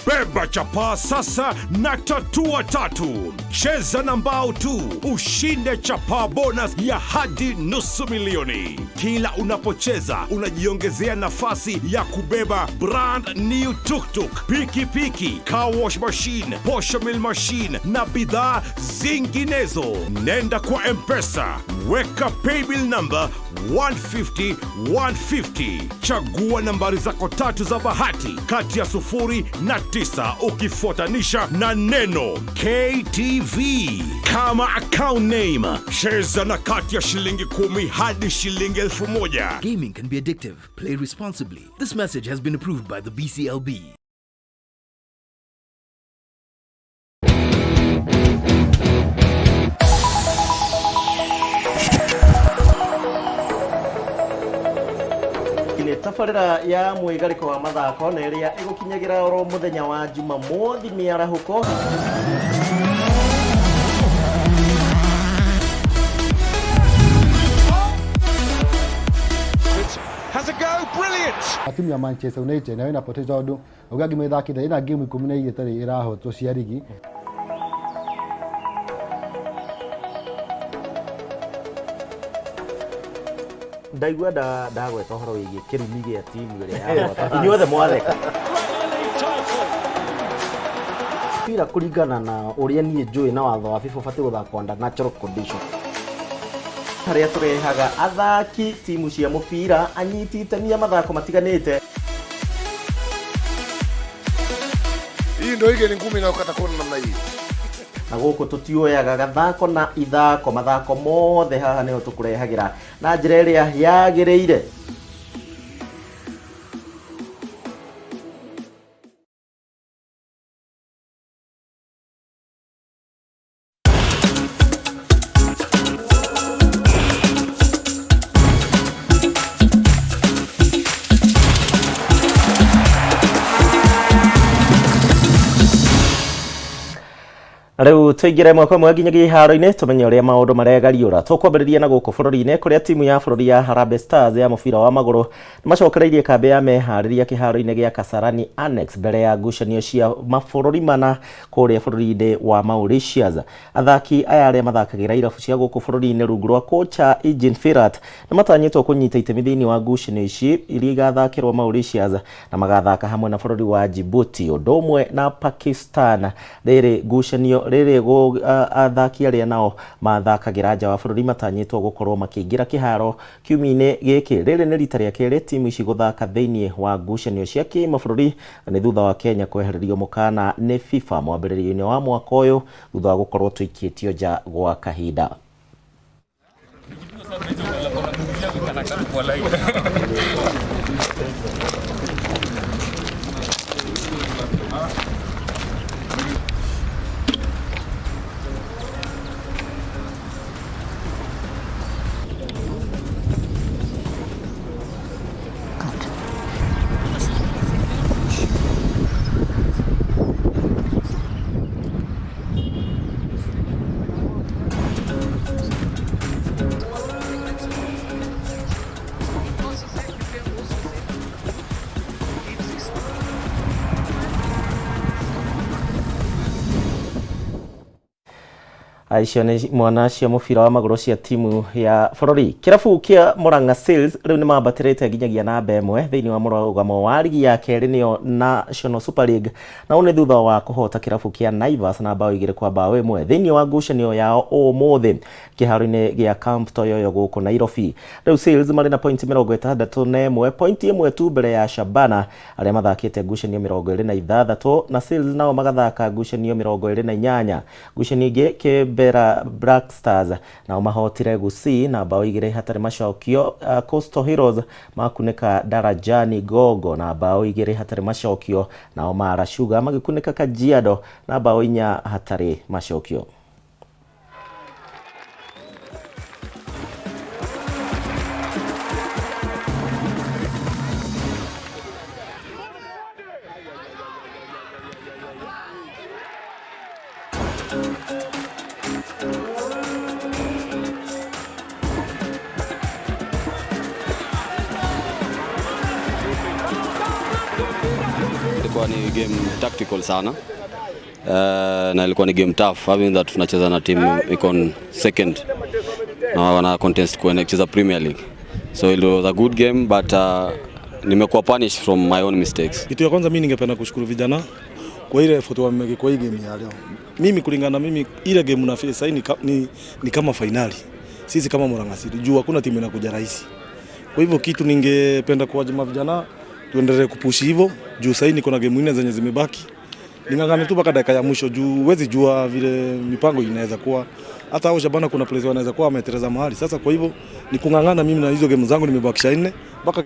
Beba chapaa sasa na tatua tatu. Cheza na mbao tu ushinde chapaa bonus ya hadi nusu milioni. Kila unapocheza unajiongezea nafasi ya kubeba brand new tuktuk, pikipiki, car wash machine, posho mill machine na bidhaa zinginezo. Nenda kwa M-Pesa, weka paybill number 150 150, chagua nambari zako tatu za bahati kati ya 0 na 9 ukifuatanisha na neno KTV kama account name. Cheza na kati ya shilingi 10 hadi shilingi 1000. Gaming can be addictive. Play responsibly. This message has been approved by the BCLB. Nĩ tabarĩra ya mwĩgarĩko wa mathako na ĩrĩa ĩgũkinyagĩra oro mũthenya wa Jumamothi mĩarahũko. Has a go, brilliant! Timu ya Manchester United nayo inapoteza tondu uga ngimithakite ina game 12 itarĩ ĩrahotwo cia rigi. Ndaigua ndagweta ũhoro wĩgiĩ kĩrumi gĩa timu ĩrĩa yahota inyuothe mwatheka. Mpira kũringana na ũrĩa niĩ njũĩ na watho wa FIFA ũbatiĩ gũthakwo under natural condition. Harĩa tũrehaga athaki timu cia mũbira anyiti itemi a mathako matiganĩte. Hii ndio ile ni ngumi inayokata kona namna hii. Na gũkũ tũtioyaga gathako na ithako mathako mothe haha nĩho tũkũrehagĩra na njĩra ĩrĩa yagĩrĩire. Rĩu tũingĩre mwaka ũmwe nginyagia iharo-inĩ tũmenye ũrĩa maũndũ maregariũra. Tũkwambĩrĩria na gũkũ bũrũri-inĩ kũrĩa timu ya bũrũri ya Harambee Stars ya mũbira wa magũrũ nĩmacokereirie kambĩ ya meharĩria kĩharo-inĩ gĩa Kasarani Annex mbere ya ngucanio cia mabũrũri mana kũrĩa bũrũri-inĩ wa Mauritius. Athaki aya arĩa mathakagĩra irabu cia gũkũ bũrũri-inĩ rungu rwa kocha Eugene Firat nĩmatanyĩtwo kũnyita itemi thĩinĩ wa ngucanio ici iria igathakĩrwo Mauritius na magathaka hamwe na bũrũri wa Djibouti ũndũ ũmwe na Pakistan. Rĩrĩ ngucanio rĩrĩ athaki arĩa nao mathakagĩra nja wa bũrũri matanyĩtwo gũkorwo makĩingĩra kĩharo kiumia-inĩ gĩkĩ. Rĩrĩ nĩ rita rĩa kerĩ timu ici gũthaka thĩinĩ wa ngucanio cia kĩmabũrũri nĩ thutha wa Kenya kwehererio mũkana nĩ FIFA mwambĩrĩrio-inĩ wa mwaka ũyũ thutha wa gũkorwo tũikĩtio nja gwa kahinda. Icio nĩ mwana cia mũbira wa magũrũ cia timu ya bũrũri. Kĩrabu kĩa Murang'a Seals rĩu nĩ mambatĩrĩte nginyagia namba 1 thĩinĩ wa mũrũgamo wa rigi ya kerĩ nĩyo National Super League, na ũũ nĩ thutha wa kũhota kĩrabu kĩa Naivas na bao 2-1 thĩinĩ wa ngucanio yao ũmũthĩ kĩharo-inĩ gĩa Camp Toyoyo gũkũ Nairobi. Rĩu Seals marĩ na pointi 61, pointi 1 tu mbere ya Shabana arĩa mathakĩte ngucanio 26 na Seals nao magathaka ngucanio 28. Ngucanio ingĩ Kibera Black Stars nao mahotire Gusii na bao 2 hatarĩ macokio. Coastal Heroes makunĩka Darajani Gogo na bao 2 hatarĩ macokio, nao Mara Sugar magĩkunĩka Kajiado na bao 4 hatarĩ macokio. Ilikuwa ni game tactical sana. Na ilikuwa ni game tough having that tunacheza na team iko on second na wana contest kucheza Premier League, so it was a good game, but nimekuwa punished from my own mistakes. Kitu ya kwanza mimi ningependa kushukuru vijana kwa ile effort wameweka kwa hii game ya leo. Mimi kulingana na mimi, ile game na face sasa ni kama finali. Sisi kama Murang'a City, juu hakuna timu inakuja rahisi. Kwa hivyo kitu ningependa kuwajima vijana, tuendelee kupush hivyo juu sasa niko na game nne zenye zimebaki. Ning'ang'ane tu mpaka dakika ya mwisho juu huwezi jua vile mipango inaweza kuwa. Hata hao Shabana kuna players wanaweza kuwa wameteleza mahali. Sasa kwa hivyo ni kung'ang'ana mimi na hizo game zangu nimebakisha nne mpaka.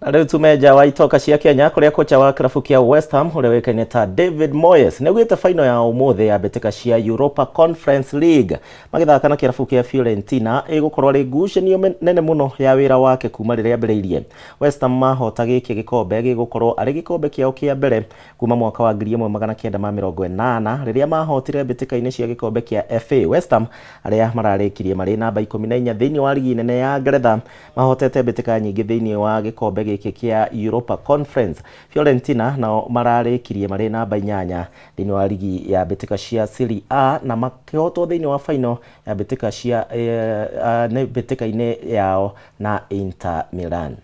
Na rĩu tume nja wa itoka cia Kenya, kũrĩa kocha wa kĩrabu kĩa West Ham ũrĩa ũĩkaine ta David Moyes nĩaugĩte final ya ũmũthĩ ya mbĩtĩka cia Europa Conference League magĩthaka na kĩrabu kĩa Fiorentina ĩgũkorwo arĩ ngucanio nene mũno ya wĩra wake kuma rĩrĩa ambĩrĩirie. West Ham mahota gĩkĩ gĩkombe, gĩgũkorwo arĩ gĩkombe kĩao kĩa mbere kuma mwaka wa 1980 rĩrĩa mahotire mbĩtĩka-inĩ cia gĩkombe kĩa FA. West Ham arĩa mararĩkirie marĩ namba 14 thĩinĩ wa rigi nene ya Ngeretha mahotete mbĩtĩka nyingĩ thĩinĩ wa gĩkombe gĩkĩ kĩa Europa Conference. Fiorentina nao mararĩkirie marĩ namba 8 thĩinĩ wa rigi ya mbĩtĩka cia Serie A na makĩhotwo thĩinĩ wa final ya mbĩtĩka cia mbĩtĩka-inĩ yao na Inter Milan.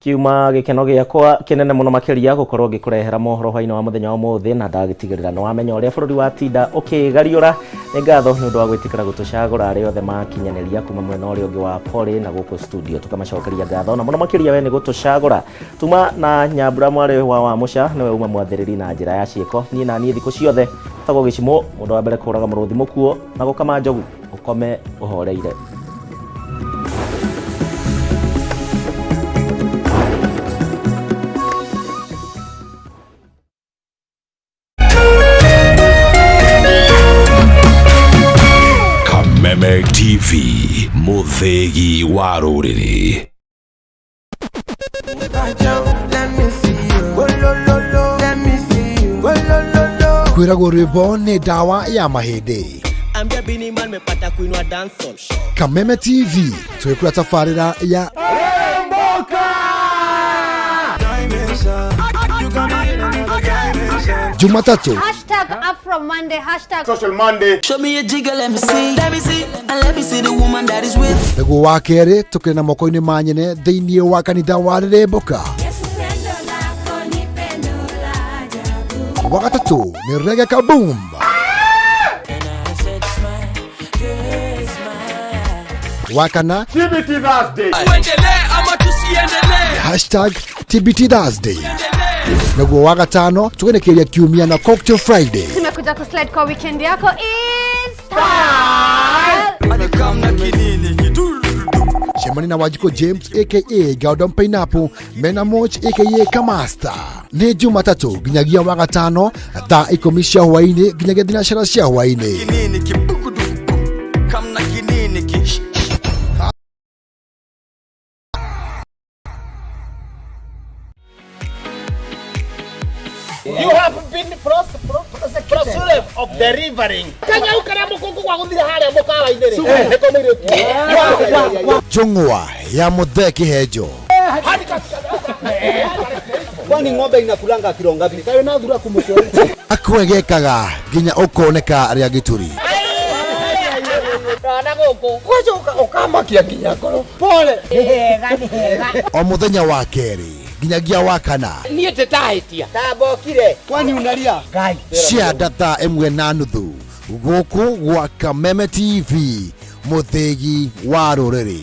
Kiuma gĩkeno gĩakwa kĩnene mũno makĩria gũkorwo ngĩkũrehera mohoro hwainĩ wa mũthenya wa ũmũthĩ, na ndagĩtigĩrĩra nĩ wamenya ũrĩa bũrũri wa tinda ũkĩgariũra. Nĩ ngatho nĩ ũndũ wa gwĩtĩkĩra gũtũcagũra arĩa othe makinyanĩria kuma mwena ũrĩa ũngĩ wa pole na gũkũ studio, tũkamacokeria ngatho na mũno makĩria we nĩ gũtũcagũra. Tuma na Nyambura mwarĩ wa Wamũca nĩwe uma mwathĩrĩri na njĩra ya ciĩko. Niĩ na niĩ thikũ ciothe tagwo Gĩcimũ, mũndũ wa mbere kũraga mũrũthi mũkuo na gũkama njogu. Ũkome ũhoreire. Kameme TV, mũthĩgi wa rũrĩrĩ. Kwĩragwo rwĩmbo nĩ ndawa ya mahĩndĩ. Ambia Bini Man mepata kuinua dancehall. Kameme TV twĩkũra tabarĩra ya Jumatatu #AfroMonday, hashtag Social Monday. Show me a jigger, let me see. Let me see, and let me see the woman that is with. Nĩguo wa kerĩ tũkĩrĩ na moko-inĩ ma nyene thĩinĩ wa kanitha wa Rĩrĩmbũka. Wa gatatũ nĩ Reggae Kaboom. Wa kana TBT Thursday. Tuendelee ama tusiendelee? #TBT Thursday. Naguo wa gatano tũgenekeria kiumia na Cocktail Friday. Tumekuja kuslide kwa weekend yako is Cemani na Wanjikũ James aka Gordon Pineapple mena Moch aka Kamasta. Nĩ Jumatatũ nginyagia wa gatano thaa 10 cia hwaĩ-inĩ nginyagia thinacara cia hwaĩ-inĩ. You have been prosecuted of delivering. Kanya ukara mukungu gwa guthire haria mukawa-inĩ rĩ. Nĩko mũirĩtu. Njũng'wa ya Mũthee Kĩhenjo. Kwani ng'ombe inakulanga kilo ngapi? Kayo na thura kumutua. Akwegekaga nginya ũkoneka rĩa gĩturi. Ndana gũkũ. Kwacoka ũkamakia nginya ngoro. Pole. Nĩ hega, nĩ hega. O mũthenya wa kerĩ nginyagia wa kana. Niĩ ndĩtahĩtia. Tambokire. Kwani unalia? Ngai. Cia thaa 1:30 gũkũ gwa Kameme TV, mũthĩgi wa rũrĩrĩ.